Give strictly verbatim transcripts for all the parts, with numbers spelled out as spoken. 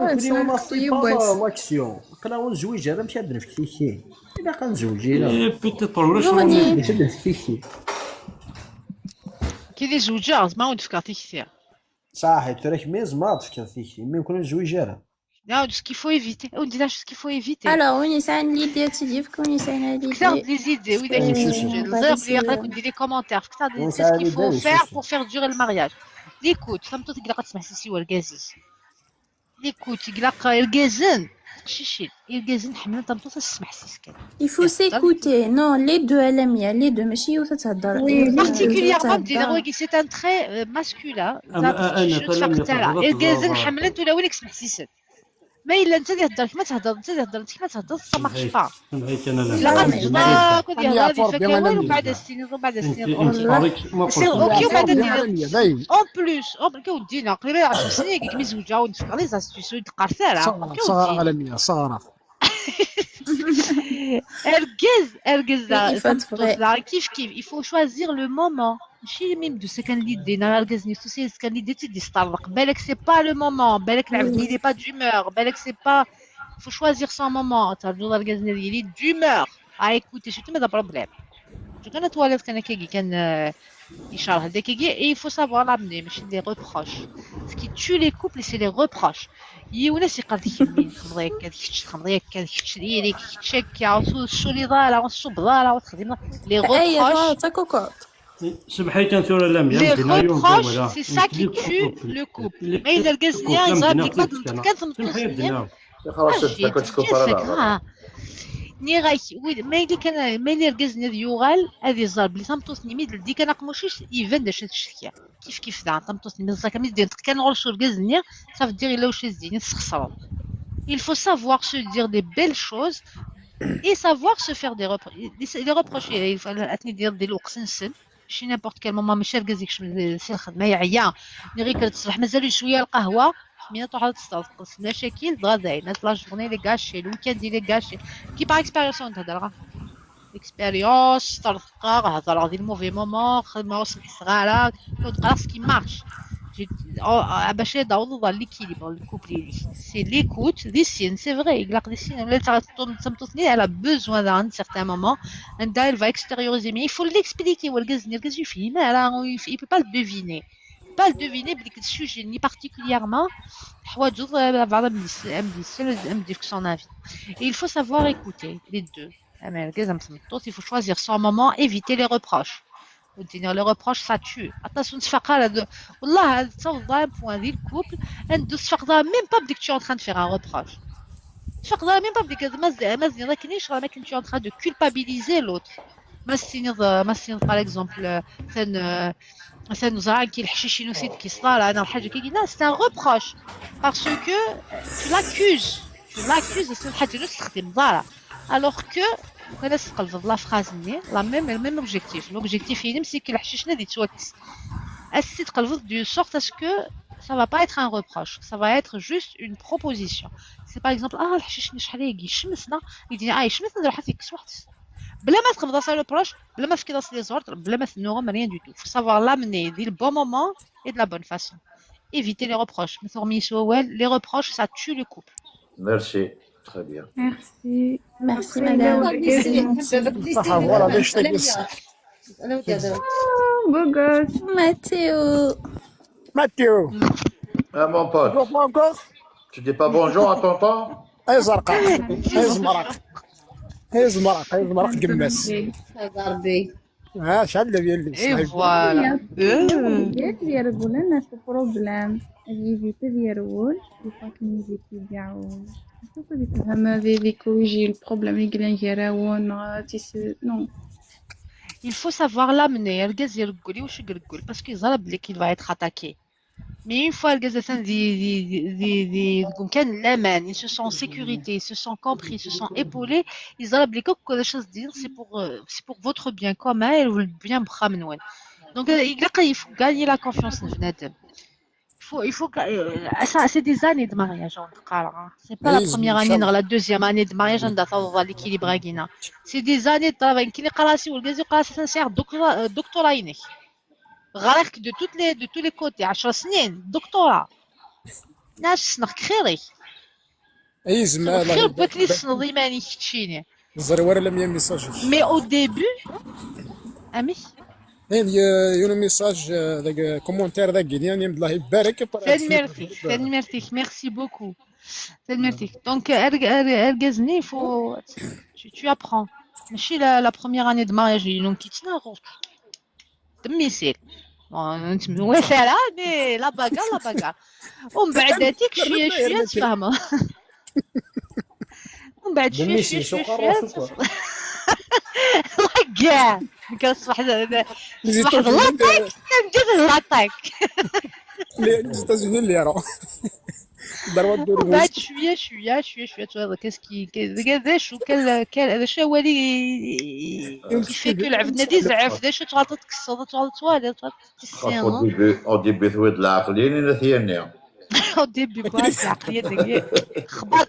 Kuli on n'appelle pas l'action. Aql-aɣ ur nezwiǧ ara, amek ad d-nefk tikti? Ilaq ad nezweǧ, ilaq. Eh, peut-être ulac. Amek ad d-nefk tikti? Kidi zewǧeɣ, ma ur d-fkeɣ tikti. Saḥit, tura kemm i tzemreḍ ad d-tefkeḍ tikti, imi ur nezwiǧ ara. Non, ce qu'il faut éviter. On dit là ce qu'il faut éviter. Alors, win yesɛan l'idée ad tt-id-yefk, win yesɛan l'idée. Fket-aɣ-d les idées, wid akken yessusugen. Ẓriɣ belli aql-aken di les commentaires. Fket-aɣ-d les idées, ce qu'il faut faire pour faire durer le mariage. L'écoute, tameṭṭut i ilaq ad tesmeḥsis i wergaz-is. L'écoute, i ilaq irgazen, tiqcicin, irgazen ḥemmlen tameṭṭut ad tesmeḥsis kan. Il faut s'écouter. Non, les deux, a Lamia, les deux, mačči yiwet ad thedder. Particulièrement di lewwagi, c'est un trait, euh, masculin. Irgazen ḥemmlen tulawin i yesmeḥsisen. Ma yella netta ad ihedder, kemm ad thedder, netta ad ihedder, netta kemm ad thedder, ça marche pas. Ilaq ad tejmeɛ akk ad yehder, ad ifak awal, umbeɛd ad s-tiniḍ, umbeɛd ad s-tiniḍ. C'est ok, umbeɛd ad tiniḍ. En plus, en plus, waddi-ina, qrib ad iɛeddu snin, kem-izewǧeɣ, ur d-fkeɣ les astuces, ur d-qqaret ara. Saɣreɣ, saɣreɣ, a Lamia, saɣreɣ. Argaz, argaz da, tameṭṭut da, kif kif, il faut choisir le moment. Mačči imi m-d-tusa kan l'idée, neɣ argaz-nni tusa-yas kan l'idée, tt-id-yesṭerḍeq. Balak c'est pas le moment, balak lɛebd il est pas d'humeur, balak c'est pas, faut choisir son moment. Terǧuḍ argaz-nni ad yili d'humeur. Ah, écoute, surtout ma d problème. Tu kan ad twaliḍ kan akkagi kan, euh, icerḥ-d akkagi, et il faut savoir l'amener, mačči des reproches. Ce qui tue les couples, c'est les reproches. Yiwen ad s-yeqqar d kemmi txedmeḍ akka, d kečč txedmeḍ akka, d kečč diri-k, kečč akka, ur tettculliḍ ara, ur tṣubbeḍ ara, ur texdimeḍ. Les reproches. Semḥ-iyi kan tura, Lamia. Les reproches, c'est ça qui tue le couple. Ma yella argaz-nni yeẓra belli ma d-neṭṭef kan tmeṭṭut-nni, ah, nniɣ-ak, ma yella kan, ma yella argaz-nni ad yuɣal, ad iẓer belli tameṭṭut-nni mi d-teldi kan aqmuc-is, iban d acu tcetki. Kif kif daɣen tameṭṭut-nni, mi teẓra kan, mi d-yenṭeq kan ɣur-s urgaz-nni, ça veut dire yella wacu i s-d-yini, tesxeṣreḍ. Il faut savoir se dire des belles choses et savoir se faire des repro-, des, des reproches. Il faut, ad ten-id-tiniḍ di lweqt-nsen. Mačči n'importe quel moment, mačči argaz yekcem si lxedma yeɛya, nniɣ-ak-d ṣṣbeḥ mazal-it cwiya lqahwa, ḥmiya truḥ ad teṣṭerḍ, tqes mecakil, dɣa dayen, la journée il est gâchée, le week-end il est gâché. Qui par expérience ur nehder ɣer expérience, ṭerḍqeɣ, hedreɣ di le mauvais moment, xedmeɣ ur smeḥseɣ ara, ur d-qqareɣ ce qui marche. J'ai, oh, ah, bac ad tawḍeḍ ɣer l'équilibre, le couple, c'est l'écoute, di sin, c'est vrai, ilaq di sin, ula d tameṭṭut-nni, elle a besoin d'un certain moment, anda elle va extérioriser, mais il faut l'expliquer, wergaz-nni, argaz ur yefhim ara, il peut pas le deviner. Pas le deviner, belli le sujet-nni particulièrement, teḥwaǧeḍ, euh, ad am-d-yessel, ad am-d-yefk son avis. Et il faut savoir écouter les deux. Am argaz am tmeṭṭut, il faut choisir son moment, éviter les reproches. Ur d-iniɣ les reproches, ça tue. Aṭas ur nettfaq ara d-, wallah, ad tawḍeḍ à un point di le couple, anda ur tettfaqeḍ ara même pas belli tu es en train de faire un reproche. Ur tettfaqeḍ ara même pas belli ma z-, ma tiniḍ akken, icɣel ma akken tu es en train de culpabiliser l'autre. Ma s-tiniḍ, ma s-tiniḍ, par exemple, euh, atan, euh, atan ẓran ki leḥcic-inu ur t-id-tekkseḍ ara, neɣ lḥaǧa kagi, c'est un reproche. Parce que, euh, tu l'accuses. Tu l'accuses, c'est lḥaǧa ur s-texdimeḍ ara. Alors que, kan ad tqelbeḍ la phrase-nni, la même, le même objectif. L'objectif-inem, c'est que leḥcic-nni ad yettwakkes. Ad t-tqelbeḍ d'une sorte à ce que ça va pas être un reproche. Ça va être juste une proposition. C'est par exemple, ah, leḥcic-nni acḥal ay yecmet, neɣ, ad d-yini, ah, yecmet, ad iruḥ ad t-yekkes weḥd-s. Bla ma tqelbeḍ-as reproche, bla ma tefkiḍ-as les ordres, bla ma tennuɣem, rien du tout. Faut savoir l'amener dès le bon moment et de la bonne façon. Éviter les reproches. Ma tuɣem-iyi s wawal, les reproches, ça tue le couple. Merci. Très bien. Merci. Merci, madame. Beau gosse. Mathéo. Mathéo. Ah, mon pote. Bonjour, pas encore. Tu dis pas bonjour à tonton ? Ay zerqa, ay zmeraq, ay zmeraq, ay zmeraq, gma-s. Ah, ça, le vieux, le... Et voilà. Yerwel, c'est problème. Ad yivit ad yerwel, il faut qu'il évite kkaw. Surtout ad yefhem ad, ad ikoriji le problème i yellan gar-awen, neɣ ad tis-, non. Il faut savoir l'amener, argaz ireggel, i wacu i ireggel ? Parce que yeẓra belli qu'il va être attaqué. Mais une fois argaz atan di, di, di, di, di, deg umkan n laman, il se sent en sécurité, il se sent compris, il se sent épaulé, yeẓra belli akk d acu i s-d-yenna, c'est pour, euh, c'est pour votre bien commun et le bien n wexxam-nwen. Donc, euh, il faut gagner la confiance n bnadem. Il faut, il faut que, euh, ça, c'est des années de mariage, on dit, hein. C'est pas la première année, non, la deuxième année de mariage, on doit avoir l'équilibre, hein. C'est des années de travail. Qui les classe ou les classe, c'est un doctorat, euh, doctorat, inek. غرقت de toutes les, de tous les côtés. عشر سنين دكتوراه. ناس سنخ خيري. Ay zmer. Xir n wakken i tessneḍ iman-ik keččini. Ẓriɣ wara lamya message-ik. Mais au début, amek? Ayen, yiwen message, deg commentaire dagi, yani, Allah ibarek. Tanemmirt-ik, tanemmirt-ik, merci beaucoup. Tanemmirt-ik. Donc, argaz-nni, il faut, tu, tu apprends. Mačči la, la première année de mariage, donc, yettnaɣ. Temmisil. Ur nettmewwat ara, mais la bagarre, la bagarre. ومن بعد هاتيك شوية شوية تفهموا. ومن بعد شوية شوية شوية شوية. الله كاع. كان الصباح، الصباح لاطاك، كان جد لاطاك. Les États-Unis اللي راهو. ومن بعد شوية شوية شوية شوية، tu vois, qu'est-ce qui, qu'est-ce que, هذا شو كان، كان هذا شو ولي كيف يكون العبد نادي زعف، هذا شو تغلط تكسر، تغلط توالي، تغلط تسيان. Au début, au début, tu vois, la عقلية، ني نثياني. Au début, quoi, c'est عقلية دقيقة. خبط.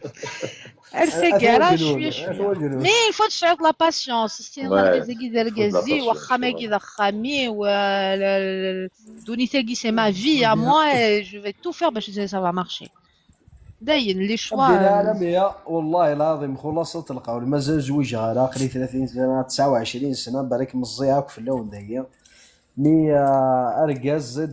ارسى كاع شوية شوية. Mais il faut تشعر la patience. سي نهار زاكي دار كازي، واخا ما كي دخامي، و دونيتاكي c'est ma vie à moi, et je vais tout faire باش ça va marcher. داين les choix. الحمد لله على مية، والله العظيم خلاصة القول، مازال زوجها راه قريب ثلاثين سنة، تسعة وعشرين سنة، بالك مزيها في اللون دايا. مي، آه، ارقاز زيد